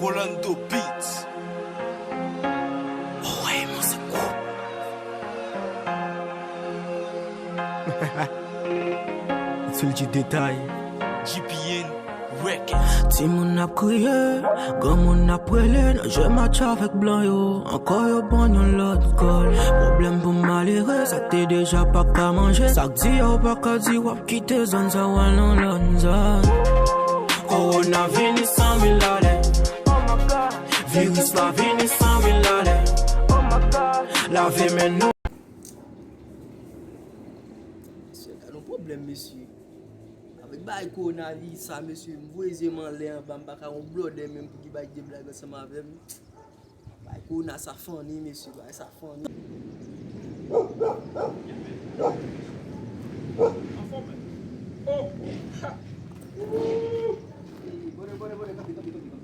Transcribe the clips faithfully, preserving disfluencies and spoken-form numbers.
Rolando Beats. Oray Mizik Group. It's Lil G Detay. G P N Records. Timoun ap kriye, granmoun ap rele, nan je match avèk blan yo, ankò yo ban yon lòt gòl. Pwoblèm pou malere, sa k te deja pa ka manje, sa k di yo pa ka di, w ap kite zòn sa w al nan lòt zòn. Kowona vini san mil lalè. Viris la vini san mil lalè. Lave men nou. Mesye, gade yon pwoblèm, mesye. Avèk bagay kowonaviris sa, mesye, m voye zye m anlè anba, m pa ka wè yon blòdè menm pou ki bay de blag ansanm avè m. Bagay kowona sa funny, mesye, bagay sa funny. Anfòm, men. Oh! Ha! Bòdè, bòdè, bòdè, kanpe, kanpe, kanpe, kanpe.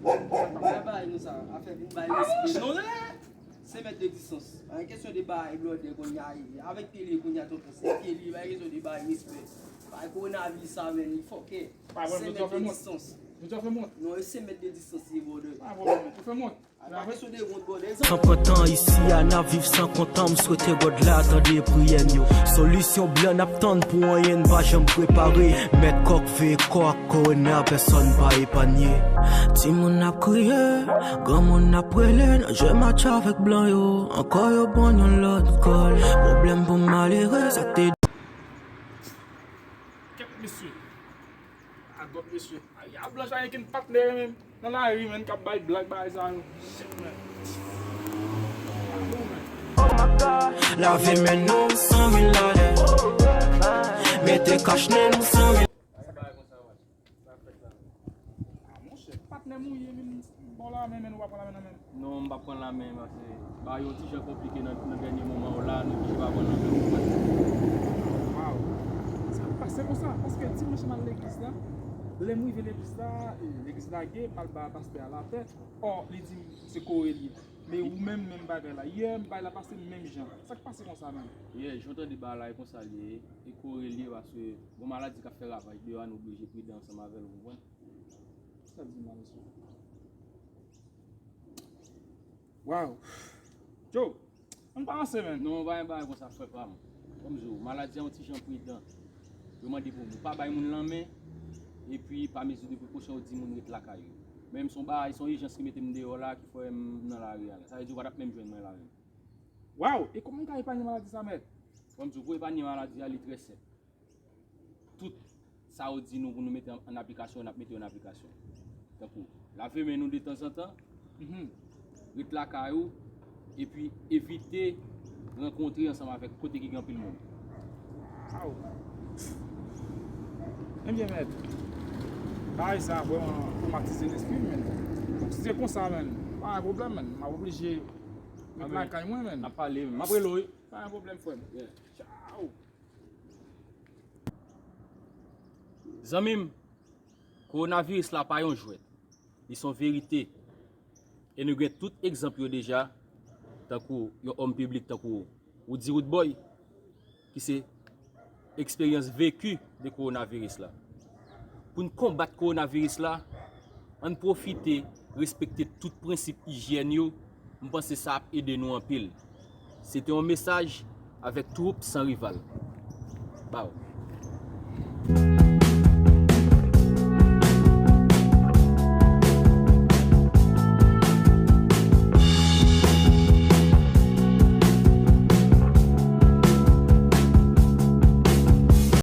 Sa pa bay nou sa, afè vin bay respè. Non, non, non. Senk mèt de distans. Pa gen kesyon de bay blòdè kounye a, avèk tele kounye a, tonton, se tele, pa gen kesyon de bay respè. Bay kowonaviris sa, men, li fòkè. Senk mèt de distans. Non, e senk mèt de distans, li, brother. Pa gen kesyon de wont, brother. San pran tan isi a, n ap viv san kontan, m swete God la tande priyè m yo. Solisyon blan n ap tann pou anyen n pa janm prepare. Mèt kòk veye kò ak kowona, pèsonn pa epanye. Timoun ap kriye, granmoun ap rele, nan je match avèk blan yo, ankò yo ban yon lòt gòl. Pwoblèm pou malere, sa k te Kèt mesye. A gòt mesye. Ay, a blanch a gen patnè menm nan lari menm k ap bay blag bagay sa yo. Shit, man. Lave men nou san mil lalè. Mete kach nen nou san mil. Ah, monchè, patnè m ou ye, vin ba w lamen, men ou pa pran lamen nan men m. Non, m p ap pran lamen, paske bagay yo ti jan konplike nan, nan dènye moman yo la, nou oblije pa pran lamen, ou konprann? Waw. Sa k pase konsa? Paske dimanch m al legliz la, lè m rive legliz la, e, legliz lage, m al ba pastè a lapè, ò, li di m se kore l ye. Men ou menm, menm bagay la. Yè, bagay la pase menm jan. Sa k pase konsa menm? Yè, jan w tande bagay la, e konsa l ye. E kore l ye, paske gon maladi k ap fè ravaj deyò a, nou oblije pridan ansanm avè l, ou konprann? Sa di mal sou. Waw. Joe, ann pa ranse, menn. Non, pa gen bagay konsa, frè pa m. Kòm di w, maladi a yon ti jan pridan. Yo mande pou nou pa bay moun lanmen, epi pa mezi de prekosyon, yo di moun ret lakay yo. Men m se yon bagay, se yon ijans ki mete m deyò la, ki fè m nan lari a la. Sa vle di w pa t ap menm jwenn mwen la menm. Waw, e kòman m ka epanye maladi sa, mèt? Kòm di w, pou epanye maladi a, li trè senp. Tout sa yo di nou pou nou mete an, an aplikasyon, n ap mete yo an aplikasyon. Tankou, lave men nou detanzantan, ret lakay ou, epi evite rankontre ansanm avèk kote ki gen anpil moun. Waw! Ebyen, mèt, bagay sa vrèman twomatize lespri m, menn. Donk, si se konsa, menn, pa gen pwoblèm, menn. M ap oblije ret lakay mwen, menn. N ap pale, menn. M ap rele w, wi. Pa gen pwoblèm, frè m. Yeah. Tchaw! Zanmi m, kowonaviris la pa yon jwèt. Li se yon verite. E nou gen tout egzanp yo deja, tankou yon òm piblik tankou Roody Roodboy, ki se eksperyans veki de kowonaviris la. Pou n konbat kowonaviris la, ann pwofite respekte tout prensip ijyèn yo, m panse sa ap ede nou anpil. Se te yon mesaj avèk Twoup San Rival. Baw.